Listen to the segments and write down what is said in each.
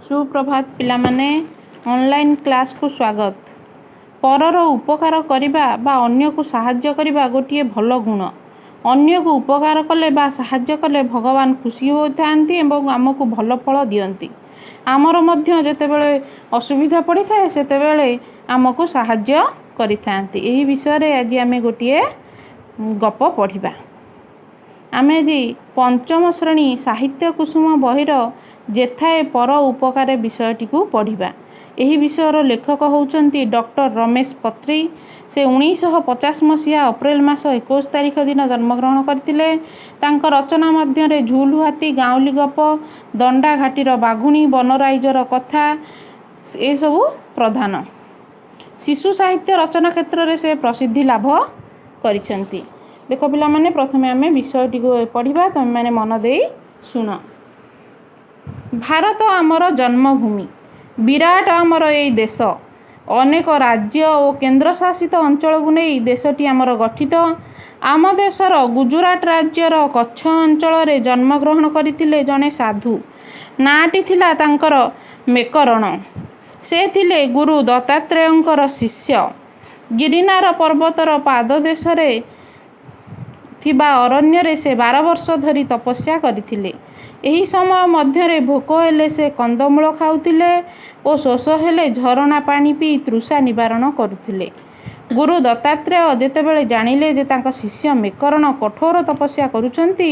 ସୁପ୍ରଭାତ ପିଲାମାନେ, ଅନଲାଇନ୍ କ୍ଲାସ୍କୁ ସ୍ୱାଗତ। ପରର ଉପକାର କରିବା ବା ଅନ୍ୟକୁ ସାହାଯ୍ୟ କରିବା ଗୋଟିଏ ଭଲ ଗୁଣ। ଅନ୍ୟକୁ ଉପକାର କଲେ ବା ସାହାଯ୍ୟ କଲେ ଭଗବାନ ଖୁସି ହୋଇଥାନ୍ତି ଏବଂ ଆମକୁ ଭଲ ଫଳ ଦିଅନ୍ତି। ଆମର ମଧ୍ୟ ଯେତେବେଳେ ଅସୁବିଧା ପଡ଼ିଥାଏ, ସେତେବେଳେ ଆମକୁ ସାହାଯ୍ୟ କରିଥାନ୍ତି। ଏହି ବିଷୟରେ ଆଜି ଆମେ ଗୋଟିଏ ଗପ ପଢ଼ିବା। ଆମେ ଆଜି ପଞ୍ଚମ ଶ୍ରେଣୀ ସାହିତ୍ୟ କୁସୁମ ବହିର ଯେଥାଏ ପର ଉପକାରେ ବିଷୟଟିକୁ ପଢ଼ିବା। ଏହି ବିଷୟର ଲେଖକ ହେଉଛନ୍ତି ଡକ୍ଟର ରମେଶ ପତ୍ରୀ। ସେ 1950 ମସିହା ଅପ୍ରିଲ ମାସ 21 ତାରିଖ ଦିନ ଜନ୍ମଗ୍ରହଣ କରିଥିଲେ। ତାଙ୍କ ରଚନା ମଧ୍ୟରେ ଝୁଲୁ ହାତୀ, ଗାଉଁଲି ଗପ, ଦଣ୍ଡାଘାଟିର ବାଘୁଣୀ, ବନରାଇଜର କଥା ଏସବୁ ପ୍ରଧାନ। ଶିଶୁ ସାହିତ୍ୟ ରଚନା କ୍ଷେତ୍ରରେ ସେ ପ୍ରସିଦ୍ଧି ଲାଭ କରିଛନ୍ତି। ଦେଖ ପିଲାମାନେ, ପ୍ରଥମେ ଆମେ ବିଷୟଟିକୁ ପଢ଼ିବା। ତୁମେମାନେ ମନ ଦେଇ ଶୁଣ। ଭାରତ ଆମର ଜନ୍ମଭୂମି। ବିରାଟ ଆମର ଏଇ ଦେଶ। ଅନେକ ରାଜ୍ୟ ଓ କେନ୍ଦ୍ରଶାସିତ ଅଞ୍ଚଳକୁ ନେଇ ଦେଶଟି ଆମର ଗଠିତ। ଆମ ଦେଶର ଗୁଜୁରାଟ ରାଜ୍ୟର କଚ୍ଛ ଅଞ୍ଚଳରେ ଜନ୍ମଗ୍ରହଣ କରିଥିଲେ ଜଣେ ସାଧୁ। ନାଁଟି ଥିଲା ତାଙ୍କର ମେକରଣ। ସେ ଥିଲେ ଗୁରୁ ଦତ୍ତାତ୍ରେୟଙ୍କର ଶିଷ୍ୟ। ଗିରିନାର ପର୍ବତର ପାଦଦେଶରେ ଥିବା ଅରଣ୍ୟରେ ସେ 12 ବର୍ଷ ଧରି ତପସ୍ୟା କରିଥିଲେ। ଏହି ସମୟ ମଧ୍ୟରେ ଭୋକ ହେଲେ ସେ କନ୍ଦମୂଳ ଖାଉଥିଲେ ଓ ଶୋଷ ହେଲେ ଝରଣା ପାଣି ପିଇ ତୃଷା ନିବାରଣ କରୁଥିଲେ। ଗୁରୁ ଦତ୍ତାତ୍ରେୟ ଯେତେବେଳେ ଜାଣିଲେ ଯେ ତାଙ୍କ ଶିଷ୍ୟ ମେକରଣ କଠୋର ତପସ୍ୟା କରୁଛନ୍ତି,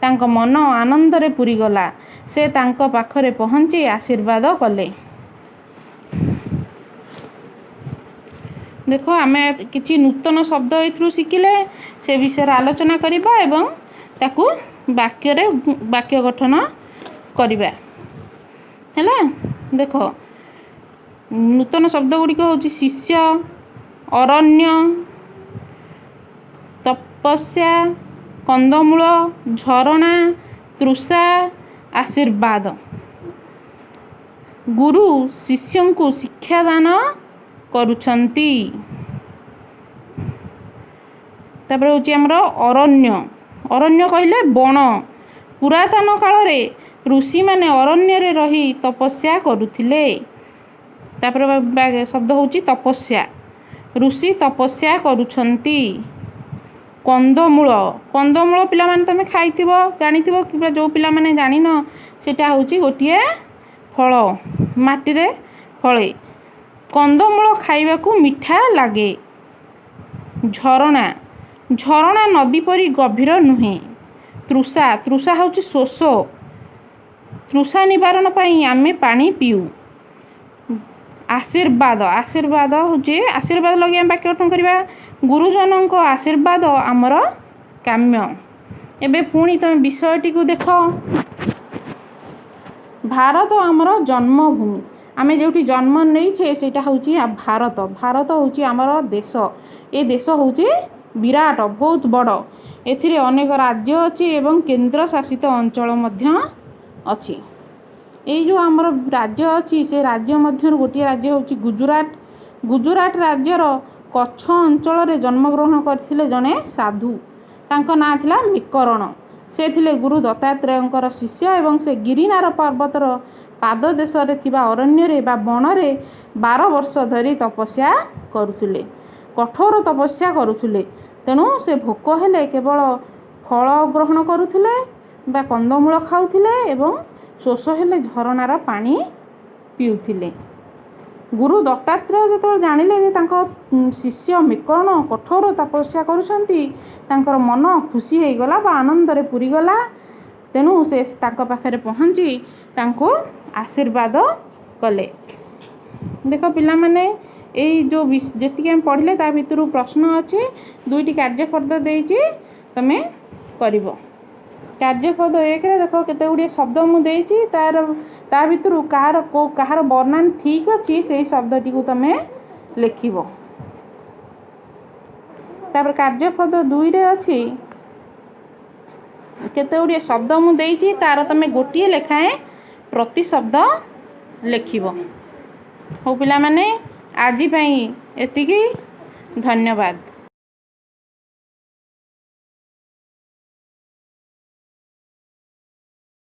ତାଙ୍କ ମନ ଆନନ୍ଦରେ ପୂରିଗଲା। ସେ ତାଙ୍କ ପାଖରେ ପହଞ୍ଚି ଆଶୀର୍ବାଦ କଲେ। ଦେଖ, ଆମେ କିଛି ନୂତନ ଶବ୍ଦ ଏଥିରୁ ଶିଖିଲେ, ସେ ବିଷୟରେ ଆଲୋଚନା କରିବା ଏବଂ ତାକୁ ବାକ୍ୟରେ ବାକ୍ୟ ଗଠନ କରିବା। ହେଲା, ଦେଖ, ନୂତନ ଶବ୍ଦ ଗୁଡ଼ିକ ହେଉଛି ଶିଷ୍ୟ, ଅରଣ୍ୟ, ତପସ୍ୟା, କନ୍ଦମୂଳ, ଝରଣା, ତୃଷା, ଆଶୀର୍ବାଦ। ଗୁରୁ ଶିଷ୍ୟଙ୍କୁ ଶିକ୍ଷାଦାନ କରୁଛନ୍ତି। ତାପରେ ହେଉଛି ଆମର ଅରଣ୍ୟ। ଅରଣ୍ୟ କହିଲେ ବଣ। ପୁରାତନ କାଳରେ ଋଷିମାନେ ଅରଣ୍ୟରେ ରହି ତପସ୍ୟା କରୁଥିଲେ। ତାପରେ ଶବ୍ଦ ହେଉଛି ତପସ୍ୟା। ଋଷି ତପସ୍ୟା କରୁଛନ୍ତି। କନ୍ଦମୂଳ। କନ୍ଦମୂଳ ପିଲାମାନେ ତୁମେ ଖାଇଥିବ, ଜାଣିଥିବ, କିମ୍ବା ଯେଉଁ ପିଲାମାନେ ଜାଣିନ, ସେଇଟା ହେଉଛି ଗୋଟିଏ ଫଳ, ମାଟିରେ ଫଳେ। କନ୍ଦମୂଳ ଖାଇବାକୁ ମିଠା ଲାଗେ। ଝରଣା। ଝରଣା ନଦୀ ପରି ଗଭୀର ନୁହେଁ। ତୃଷା। ତୃଷା ହେଉଛି ଶୋଷ। ତୃଷା ନିବାରଣ ପାଇଁ ଆମେ ପାଣି ପିଉ। ଆଶୀର୍ବାଦ। ଆଶୀର୍ବାଦ ହେଉଛି, ଆଶୀର୍ବାଦ ଲଗେଇ ଆମେ ବାକ୍ୟ ଗଠନ କରିବା। ଗୁରୁଜନଙ୍କ ଆଶୀର୍ବାଦ ଆମର କାମ୍ୟ। ଏବେ ପୁଣି ତୁମେ ବିଷୟଟିକୁ ଦେଖ। ଭାରତ ଆମର ଜନ୍ମଭୂମି। ଆମେ ଯେଉଁଠି ଜନ୍ମ ନେଇଛେ, ସେଇଟା ହେଉଛି ଭାରତ। ଭାରତ ହେଉଛି ଆମର ଦେଶ। ଏ ଦେଶ ହେଉଛି ବିରାଟ, ବହୁତ ବଡ଼। ଏଥିରେ ଅନେକ ରାଜ୍ୟ ଅଛି ଏବଂ କେନ୍ଦ୍ର ଶାସିତ ଅଞ୍ଚଳ ମଧ୍ୟ ଅଛି। ଏଇ ଯେଉଁ ଆମର ରାଜ୍ୟ ଅଛି, ସେ ରାଜ୍ୟ ମଧ୍ୟରୁ ଗୋଟିଏ ରାଜ୍ୟ ହେଉଛି ଗୁଜୁରାଟ। ଗୁଜୁରାଟ ରାଜ୍ୟର କଚ୍ଛ ଅଞ୍ଚଳରେ ଜନ୍ମଗ୍ରହଣ କରିଥିଲେ ଜଣେ ସାଧୁ। ତାଙ୍କ ନାଁ ଥିଲା ମେକରଣ। ସେ ଥିଲେ ଗୁରୁ ଦତ୍ତାତ୍ରେୟଙ୍କର ଶିଷ୍ୟ ଏବଂ ସେ ଗିରିନାର ପର୍ବତର ପାଦଦେଶରେ ଥିବା ଅରଣ୍ୟରେ ବା ବଣରେ 12 ବର୍ଷ ଧରି ତପସ୍ୟା କରୁଥିଲେ, କଠୋର ତପସ୍ୟା କରୁଥିଲେ। ତେଣୁ ସେ ଭୋକ ହେଲେ କେବଳ ଫଳ ଗ୍ରହଣ କରୁଥିଲେ ବା କନ୍ଦମୂଳ ଖାଉଥିଲେ ଏବଂ ଶୋଷ ହେଲେ ଝରଣାର ପାଣି ପିଉଥିଲେ। ଗୁରୁ ଦତ୍ତାତ୍ରେୟ ଯେତେବେଳେ ଜାଣିଲେ ଯେ ତାଙ୍କ ଶିଷ୍ୟ ମେକରଣ କଠୋର ତପସ୍ୟା କରୁଛନ୍ତି, ତାଙ୍କର ମନ ଖୁସି ହେଇଗଲା ବା ଆନନ୍ଦରେ ପୂରିଗଲା। ତେଣୁ ସେ ତାଙ୍କ ପାଖରେ ପହଞ୍ଚି ତାଙ୍କୁ ଆଶୀର୍ବାଦ କଲେ। ଦେଖ ପିଲାମାନେ, ଏଇ ଯେଉଁ ଯେତିକି ଆମେ ପଢ଼ିଲେ, ତା ଭିତରୁ ପ୍ରଶ୍ନ ଅଛି। ଦୁଇଟି କାର୍ଯ୍ୟଫର୍ଦ୍ଦ ଦେଇଛି, ତୁମେ କରିବ। କାର୍ଯ୍ୟଫର୍ଦ୍ଦ 1ରେ ଦେଖ, କେତେ ଗୁଡ଼ିଏ ଶବ୍ଦ ମୁଁ ଦେଇଛି। ତା ଭିତରୁ କାହାର କେଉଁ କାହାର ବନାନ ଠିକ୍ ଅଛି, ସେଇ ଶବ୍ଦଟିକୁ ତୁମେ ଲେଖିବ। ତାପରେ କାର୍ଯ୍ୟଫର୍ଦ୍ଦ 2ରେ ଅଛି, କେତେ ଗୁଡ଼ିଏ ଶବ୍ଦ ମୁଁ ଦେଇଛି, ତାର ତୁମେ ଗୋଟିଏ ଲେଖାଏଁ ପ୍ରତିଶବ୍ଦ ଲେଖିବ। ହଉ ପିଲାମାନେ, ଆଜି ପାଇଁ ଏତିକି। ଧନ୍ୟବାଦ।